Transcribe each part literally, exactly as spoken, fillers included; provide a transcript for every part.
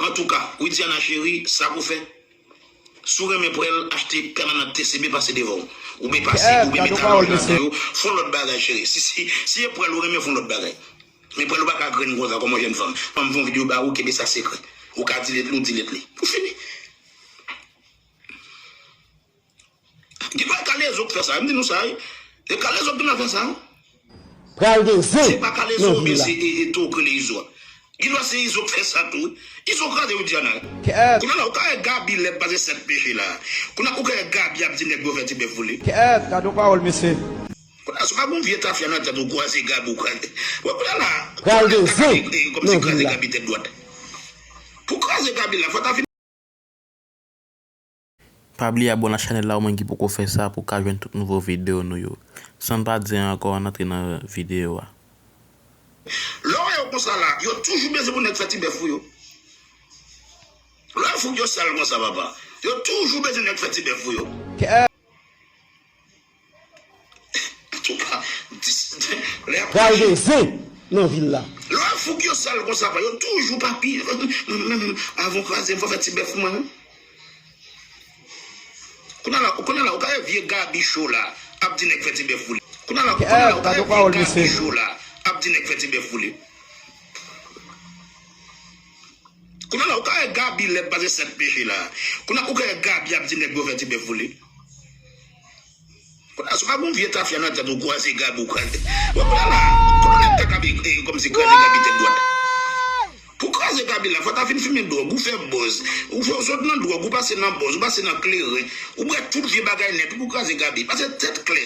Antouka, Widiana cheri, sa pou fè? Si w renmen pran l, achte pèmanant T C B pase devan w. Oubyen pase, oubyen met alòj ladan yo. Fè yon lòt bagay, cheri. Si, si, si e pran l ou renmen, fè yon lòt bagay. Men pran l ou pa ka grenn konsa kòm yon jèn fanm. Fanm fè yon videyo ba ou, kenbe sa sekrè. Ou ka delete li, ou delete li. Ou fini. Gen dwa e Kalezo k fè sa, m di nou sa, wi. E Kalezo k gen dwa fè sa, wi. Pral gen zen nan vil la. Se pa Kalezo, men se, e, e, tou k rele Izo a. Gen dwa se Izo k fè sa tou, wi. Izo kraze Widiana. Kèt. Kounye a la, ou ka wè Gaby lèd pase sèt peche la. Kounye a, ou ka wè Gaby ap di nèg yo fè ti bèf pou li. Kèt, gade yon pawòl, mesye. Kounye a, si w pa gen yon vye tafya nan tèt ou, kwaze Gaby, ou kraze. Bon, kounye a la, pral gen zen nan vil la. Kòmsi kraze Gaby tèt dwat. Pou kraze Gaby la, fò ta fin Pa bliye abòne ak chanèl la, ou menm ki poko fè sa, pou w ka jwenn tout nouvo videyo nou yo. San n pa di ankò, ann antre nan videyo a. Lè w wè yo konsa la, yo toujou bezwen pou nèg fè ti bèf pou yo. Lè w wè fouk yo sal konsa, papa, yo toujou bezwen nèg fè ti bèf pou yo. Antouka, dis, lè y ap pral gen zen nan vil la. Lè w wè fouk yo sal konsa, pa, yo toujou papi. Mwen menm, avan w kraze m, fò fè ti bèf mwen. Kounye a la, kounye a la, ou ka wè vye Gaby cho la, ap di nèg fè ti bèf pou li. Kounye a la, kounye a la, ou ka wè vye Gaby cho la, ap di nèg fè ti bèf pou li. Kounye a la, ou ka wè Gaby lèd pase sèt peche la. Kounye a, ou ka wè Gaby ap di nèg yo fè ti bèf pou li. Kounye a, si w pa gen yon vye tafya nan tèt ou, kwaze Gaby, ou kraze. Bon, kounye a la, kòman nèg ka kabe, e, kòmsi kraze Gaby tèt dwat? Pou kraze Gaby la, fò ta fin fimen dwòg, ou fè bòz. Ou fè, ou sot nan dwòg, ou pase nan bòz, ou pase nan kleren. Ou bwè tout vye bagay nèt, ou pou kraze Gaby. Pase tèt klè.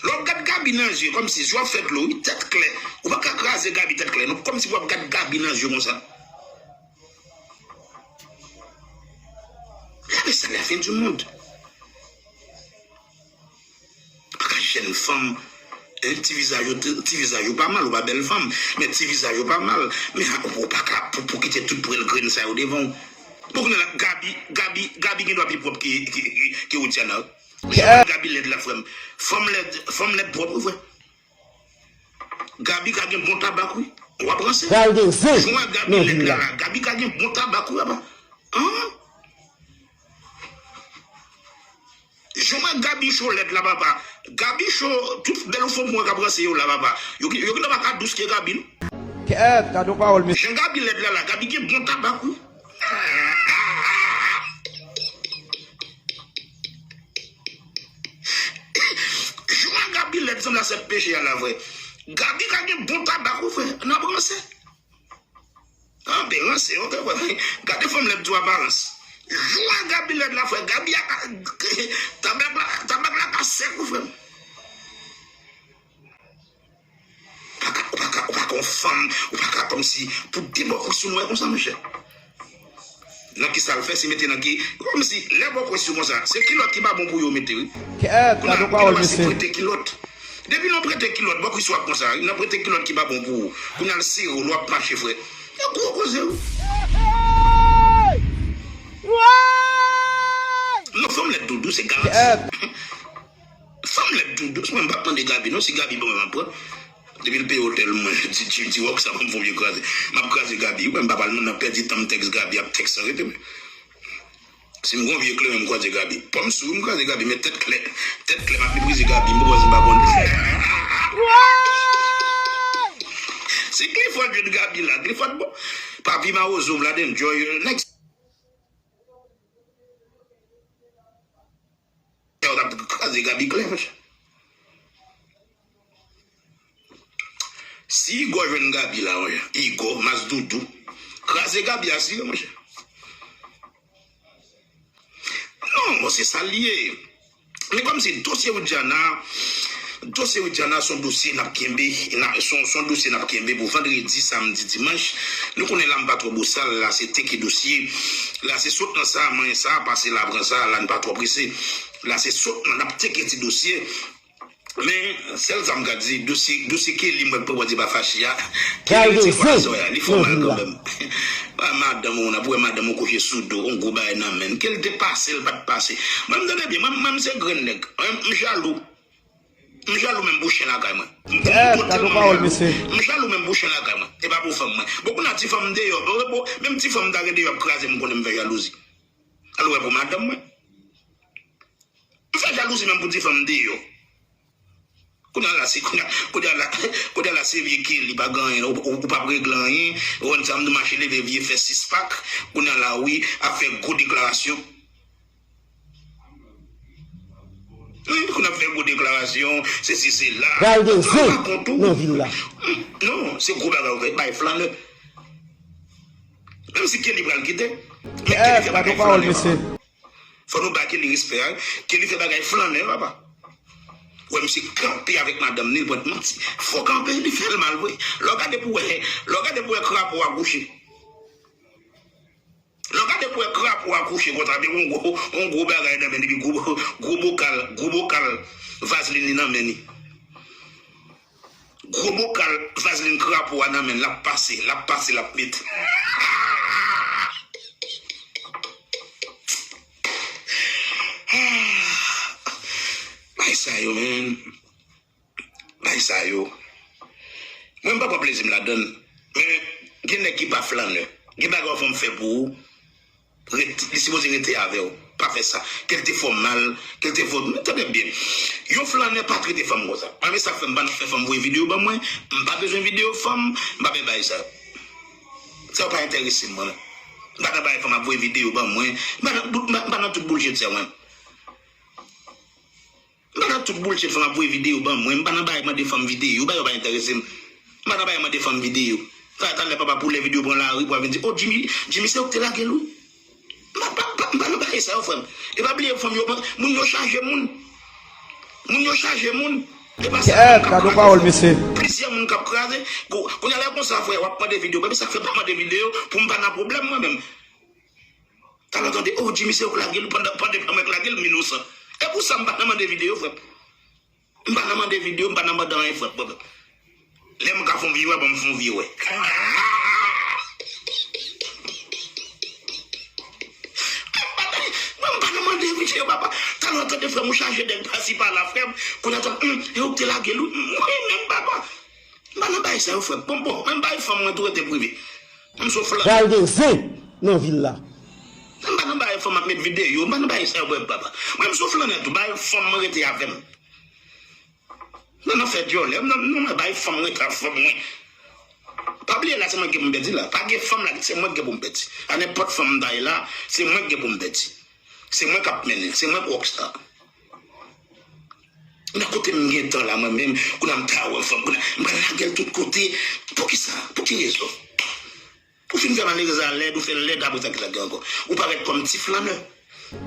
Lè w ap gad Gaby nan je, kòmsi si w ap fè dlo, wi, tèt klè. Ou pa ka kraze Gaby tèt klè, non, kòmsi w ap gad Gaby nan je konsa. Gade sa, la fin du monde. Pa ka jèn fanm, en, ti vizaj yo, ti vizaj yo pa mal, ou pa bèl fanm, men ti vizaj yo pa mal, men ou pa ka pou, pou kite tout pwèl grenn sa yo devan w. Bon, kounye a la, Gaby, Gaby, Gaby gen dwa pi pwòp ke, ke, ke, ke Widiana. Jan Gaby lèd la, frè m. Fanm lèd, fanm lèd pwòp, wi, frè. Gaby ka gen bon tabak, wi. W ap ranse. Pral gen zen nan vil la. Jan Gaby lèd la, la. Gaby ka gen bon tabak, wi, papa. An? Jan Gaby cho lèd la, papa. Gaby cho, tout bèl fo mwen k ap ranse yo la, papa. Yo, yo gen dwa pa ka dous ke Gaby, non. Kèt, gade yon pawòl, mesye. Jan Gaby lèd la, la. Gaby gen bon tabak, wi. Jou a Gaby lèd sanble a sèt peche a la, frè. Gaby ka gen bon tabak, wi, frè. N ap ranse. An, ben ranse, ok, frè. Gade fanm lèd tou, aparans. Jou a Gaby lèd la, frè. Gaby a ka, tabak la, tabak la ka sèk, wi, frè. Ou pa ka, ou pa ka, ou pa ka yon fanm, ou pa ka kòmsi pou de bò kwis ou nwè konsa, monchè. Nan ki sa l fè, se mete nan ki, kòmsi, lè bò kwis ou konsa, se kilòt ki pa bon pou yo mete, wi. Kèt, gade yon pawòl, mesye. Kounye a, se prete kilòt. Depi nan prete kilòt, bò kwis ou ap konsa, wi. Nan prete kilòt ki pa bon pou ou. Kounye a l sere w, lè w ap mache, frè. E gwo koze, wi. Non, fanm lèd doudou, se garanti. Kèt. Fanm lèd tou dous, mwen m p ap mande Gaby non, si Gaby ban mwen m ap pran. Depi l peye otèl mwen, ti, ti, ti wòk sa ban m fon vye kraze. M ap kraze Gaby, wi, mwen m pa pral nan pèdi tan m tèks Gaby ap tèks san rete mwen. Si m gon vye kleren m kwaze Gaby. Pòm sou m kwaze Gaby, men tèt klè. Tèt klè, m ap meprize Gaby, m poko wè si m pa konn. Si Clifford jwenn Gaby la, Clifford bon. Papi mawozo, Vlad Enjoy, nèg Yo t ap kraze Gaby klè, monchè. Si Igò jwenn Gaby la, monchè, Igò, Mas Doudou, kraze Gaby asire, monchè. Non, bon, se sa l ye. Men kòmsi dosye Widiana, dosye Widiana se yon dosye n ap kenbe, n a, se yon, se yon dosye n ap kenbe pou vandredi, samdi, dimanch. Nou konnen la m pa twò bosal, la se teke dosye. La se sot nan sa, manyen sa, pase la, pran sa, la n pa twò prese. La se sot nan, n ap teke ti dosye. Men, sèl sa m ka di, dosye, dosye Kelly, mwen, pou Bondye pa fache a. Kelly retire pwa nan zòrèy a, li fè w mal kanmenm. Pa madanm ou, n ap wè madanm ou kouche sou do, yon gwo bagay nan men l. Ke l te pase, l pa t pase. Mwen, m tande byen, mwen, mwen, m se grenn nèg. Mwen, m jalou. M jalou menm pou chen lakay mwen. M, m, Kèt, gade yon pawòl, mesye. M jalou menm pou chen lakay mwen. E pa pou fanm mwen. Bon, kounye a ti fanm deyò. Bon, bon, menm ti fanm m ta gen deyò ap kraze m, konnen m fè jalouzi. Al wè pou madanm mwen. M fè jalouzi menm pou ti fanm deyò. Kounye a la, se, kounye a, kounye a la, kounye a la, se vye Kelly, pa gen anyen, ou, ou, ou p ap regle anyen, ou konn sa m di, mache leve vye fè sis pak, kounye a la, wi, ap fè gwo deklarasyon. Wi, kounye a ap fè gwo deklarasyon, sesi, sela. Pral gen zen nan vil la. Non, se gwo bagay ou fè, bay flannè. Menm si Kelly pral kite, men Kelly fè bagay flannè. Fò nou ba Kelly respè a, Kelly fè bagay flannè, papa. Wè, misye kanpe avèk madanm ni, l pwent manti. Fò kanpe, li fè l mal vre. Lè w gade pou wè, lè w gade pou wè krapo a kouche. Lè w gade pou wè krapo a kouche konsa, depi yon gwo, yon gwo bagay nan men li, epi gwo, gwo bokal, gwo bokal vazlin li nan men li. Gwo bokal vazlin krapo a nan men l, l ap pase, l ap pase, l ap mete. Bay sa yo, men. Bay sa yo. Mwen, m pa pran plezi m ladan l. Men, gen nèg ki pa flannè. Gen bagay w fè, m fè pou ou. Ret, li sipoze rete avè w. Pa fè sa. Ke l te fè w mal, ke l te fè w, men tande byen. Yon flannè pa trete fanm konsa. Mwen, men sa k fè m pa nan fè fanm voye videyo ban mwen. M pa bezwen videyo fanm, m pa bezwen bagay sa yo. Sa yo pa enterese m, mwen. M pa nan bagay fanm ap voye videyo ban mwen. M pa nan, m pa, m pa nan tout bullshit sa yo, mwen. M pa nan tout bullshit fanm ap voye videyo ban mwen. M pa nan bagay mande fanm videyo. Bagay yo pa enterese m. M pa nan bagay mande fanm videyo. Sa talè papa poulè videyo pran lari pou al vin di, "Oh, Jimmy, Jimmy, se ou k te lage l, wi." M pa, pa, pa, m pa nan bagay sa yo, frè m. E pa bliye fanm yo, moun yo chaje moun. Moun yo chaje moun. E pa sèl fanm k ap kraze, frè m. Plizyè moun k ap kraze. Kou-, kounye a lè konsa, frè, w ap mande videyo. Men sa k fè m pa mande videyo pou m pa nan pwoblèm, mwen menm. Talè w tande, "Oh, Jimmy, se ou k lage l, pandan, pandan mwen k lage l, m inosan." E pou sa, m pa nan mande videyo, frè m. M pa nan mande videyo, m pa nan mande anyen, frè m. Lè m ka fè yon vye wè, ban m fè yon vye wè. Mwen, m pa nan, mwen, m pa nan mande videyo, papa. Talè w tande, frè m, ou chaje nèg pasi pala, frè m. Kounye a, tann, "Hmm, e ou k te lage l, wi." Mwen menm, papa. M pa nan bagay sa yo, frè m. Bon, bon, menm bagay fanm mwen tou rete prive. Mwen m sou flannè. Pral gen zen nan vil la. M pa nan bagay fanm ap met videyo, m pa nan bagay sa yo, frè m, papa. Mwen m sou flannè tou, bagay fanm mwen rete avè m. Nan, nan fè dyòlè, m nan, nan, nan bagay fanm rete ak fanm mwen. Pa bliye la, se mwen ki gen pou m pèdi la. Pa gen fanm la, se mwen ki gen pou m pèdi. A nenpòt fanm m ta ye la, se mwen ki gen pou m pèdi. Se mwen k ap mennen, se mwen k rockstar. Nan kote m gen tan la, mwen menm, kounye a m ta wè fanm, kounye a m pral lage l tout kote. Poukisa? Pou ki rezon? Ou fin fè malerèz la lèd, ou fè l lèd, apre sa, ki sa k gen ankò? Ou parèt kòm ti flannè.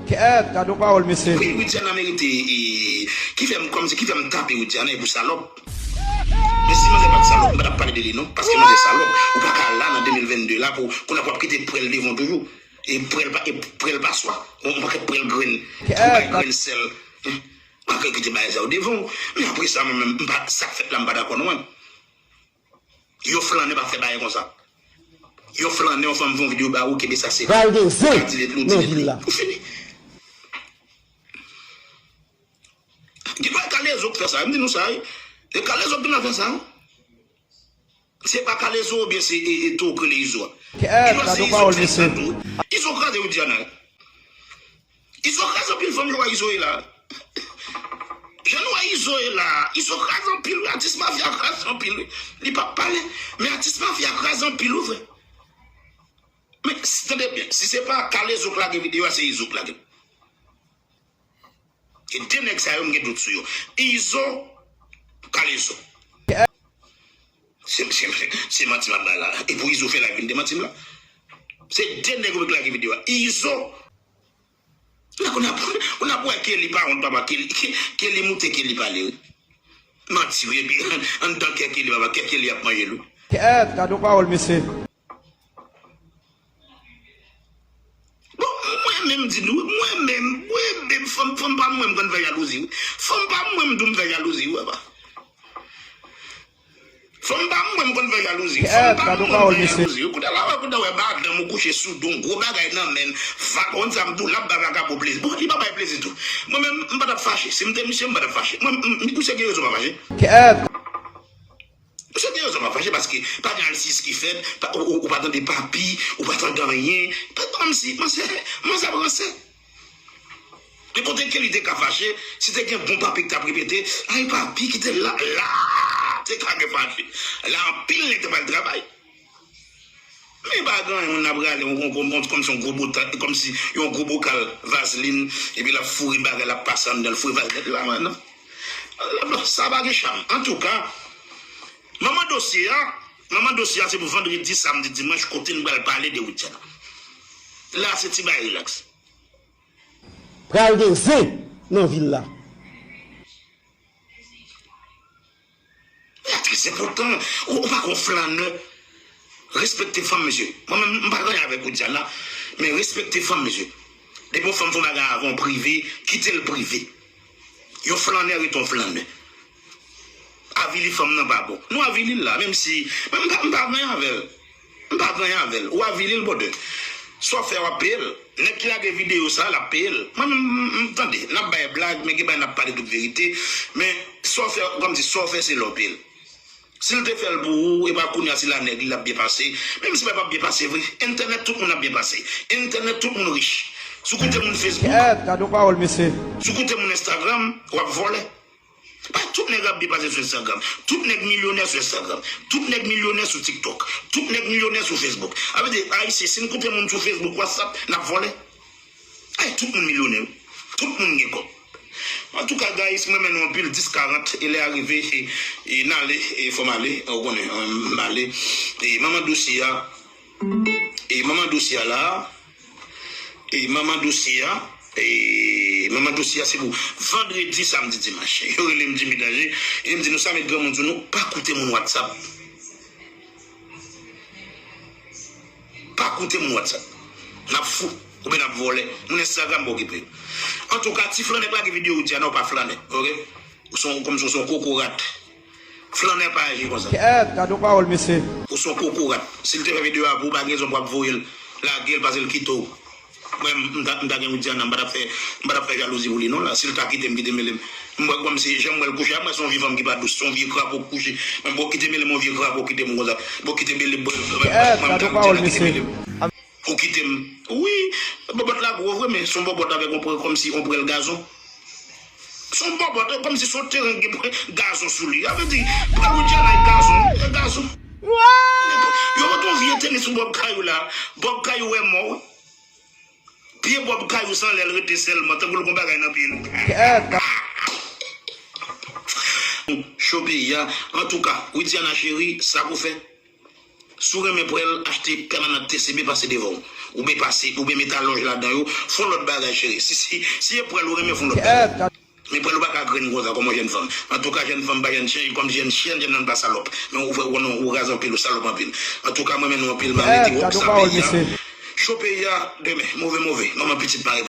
Kèt, gade yon pawòl, mesye. Wi, Widiana merite, e, ki fè m kòmsi, ki fè m tape Widiana, e pou salòp. Men si manzè pa t salòp, m pa t ap pale de li, non, paske manzè salòp. Ou pa ka la nan de mil vennde la pou, kounye a pou w ap kite prèl devan w toujou. E prèl pa, e prèl pa swa. Yon pakèt prèl grenn. Ou bay grenn sèl. Ou pa ka kite bagay sa yo devan w. Men apre sa, mwen menm, m pa, sa k fèt la, m pa dakò non, mwen. Yon flannè pa fè bagay konsa. Yon flannè, yon fanm fè yon videyo ba ou, kenbe sa sekrè. Pral gen zen nan vil la. Ou fini. Gen dwa Kalezo k fè sa, m di nou sa, wi. E Kalezo k gen dwa fè sa. Se pa Kalezo oubyen se, e, e, tou k rele Izo a. Gen dwa se Izo k fè sa tou. Izo kraze Widiana. Izo kraze anpil fanm, jan w wè Izo ye la. Jan nou wè Izo ye la. Izo kraze anpil, wi. Atis mafya kraze anpil, wi. Li p ap pale, men atis mafya kraze anpil, wi, frè. Men, si, tande byen, si se pa Kalezo k lage videyo a, se Izo k lage l. E de nèg sa yo, m gen dout sou yo. Izo, Kalezo. Se, se, se manti m ap bay la. E pou Izo fè live vin demanti m la. Se de nèg yo ki lage videyo a. Izo. La, kounye a, kounye a pou wè Kelly pa wont, papa. Kelly, Ke-, Kelly moute, Kelly pale, wi. Manti, wi. Epi, an, anndan kè Kelly, papa. Kè Kelly ap manje l, wi. Kèt, gade yon pawòl, mesye. Bon, mwen menm di nou, mwen menm, mwen menm, fanm, fanm pa mwen m konn fè jalouzi, wi. Fanm pa mwen m di w m fè jalouzi, wi, papa. Fanm pa mwen, m konn fè jalouzi. Fanm pa mwen, m konn fè jalouzi. Kounye a la, wè, kounye a wè madanm ou kouche sou do, gwo bagay nan men l, vagabon sa m di w, l ap ba vagabon plezi. Bon, li pa bay plezi tou. Mwen menm, m pa t ap fache. Si m te misye, m pa t ap fache. Mwen, m, m, misye gen rezon pa fache. Misye gen rezon pa fache paske pa gen atis ki fèt, pa, ou, ou, ou pa tande papi, ou pa tande anyen. Pa kòmsi, manzè, manzè ap ranse. Men kote ke li te ka fache, si te gen bon papi ki t ap repete, ay papi kite l la, la, te ka gen fache. La anpil nèg te pral travay. Men pa gen anyen, moun ap rale yon, yon, yon, kòmsi yon gwo bota-, kòmsi yon gwo bokal vazlin, epi l ap foure bagay, l ap pase anndan l, foure vazlin la, non. Sa pa gen cham. Antouka, manman dosye a, manman dosye a se pou vandredi, samdi, dimanch, kote n pral pale de Widiana. La se ti bagay relax. Pral gen zen nan vil la. Sa trè enpòtan. Ou, ou pa konn flannè. Respekte fanm, mesye. Mwen menm, m pa gen anyen avèk Widiana, men respekte fanm, mesye. Depi yon fanm fè yon bagay avè w prive, kite l prive. Yon flannè rete yon flannè. Avili fanm nan pa bon. Nou avili l la, menm si, mwen m pa, m pa gen anyen avè l. M pa gen anyen avè l. Ou avili l, brother. Sa w fè, w ap peye l. Nèg ki lage videyo sa, l ap peye l. Mwen menm, m, m, tande, n ap bay blag, men gen bagay n ap pale tout verite. Men, sa w fè, kòmsi sa w fè, se lè w peye l. Si l te fè l pou ou, e pa kounye a, si l a nèg li, l ap byen pase. Menm si bagay p ap byen pase vre, entènèt tout moun ap byen pase. Entènèt tout moun rich. Si w koute moun Facebook, Kèt, gade yon pawòl, mesye. Si w koute moun Instagram, w ap vòlè. Pa tout nèg ap byen pase sou Instagram. Tout nèg milyonè sou Instagram. Tout nèg milyonè sou TikTok. Tout nèg milyonè sou Facebook. Sa vle di, Ayisyen, si n koute moun sou Facebook, WhatsApp, n ap vòlè. Ay, tout moun milyonè, wi. Tout moun gen kòb. Antouka, guys, mwen renmen nou anpil, dis karant, e lè a rive, e, e n ale, e fò m ale, ou konnen, e, m ale. E manman dosye a, e manman dosye a la, e manman dosye a, e manman dosye a se pou vandredi, samdi, dimanch. Yo rele m Jimmy Danje, e m di nou sa met granmoun sou nou, pa koute moun WhatsApp. Pa koute moun WhatsApp. N ap fou, oubyen n ap vòlè. Moun Instagram pa okipe yo. Antouka, ti flannè k lage videyo Widiana, ou pa flannè, oke? Ou se yon, kòmsi ou se yon kokorat. Flannè pa aji konsa. Kèt, gade yon pawòl, mesye. Ou se yon kokorat. Si l te fè videyo a pou ou, pa gen rezon pou w ap voye l, lage l, pase l kite w. Mwen, m ta, m ta gen Widiana, m pa t ap fè, m pa t ap fè jalouzi pou li non la. Si l ta kite m, kite mele m. M wè kòmsi jan m wè l kouche a, m wè se yon vye fanm ki pa dous, se yon vye krapo k kouche. Men bon, kite mele m, yon vye krapo kite m konsa. Bon, kite mele m, bon, mwen, mwen, m ta Widiana, kite mele m. Ou kite m. Wi, bòbòt la gwo vre, men se yon bòbòt avèk yon prè, kòmsi yon prèl gazon. Se yon bòbòt, kòmsi se yon teren ki gen prè gazon sou li. Sa vle di, prèl Widiana e gazon, e gazon. Yo mete yon vye tenis sou bòb kay ou la. Bòb kay ou wè mò, wi. Pye bòb kay ou san lè l rete sèlman, tankou l gon bagay nan pye l. Cho peyi a. Antouka, Widiana cheri, sa pou fè? Si w renmen prèl, achte pèmanan T C B pase devan w. Oubyen pase, oubyen met alonj ladan yo. Fè yon lòt bagay, cheri. Si, si, si e prèl ou renmen, fè yon lòt bagay. Men prèl ou pa ka grenn konsa kòm yon jèn fanm. Antouka, jèn fanm pa jèn chen, kòm jèn chen, jèn nan pa salòp. Men ou, ou, ou, ou raz anpil, ou salòp anpil. Antouka, mwen renmen nou anpil, m a rete wòk sa peyi a. Cho peyi a, demen, move, move. Manman pitit pa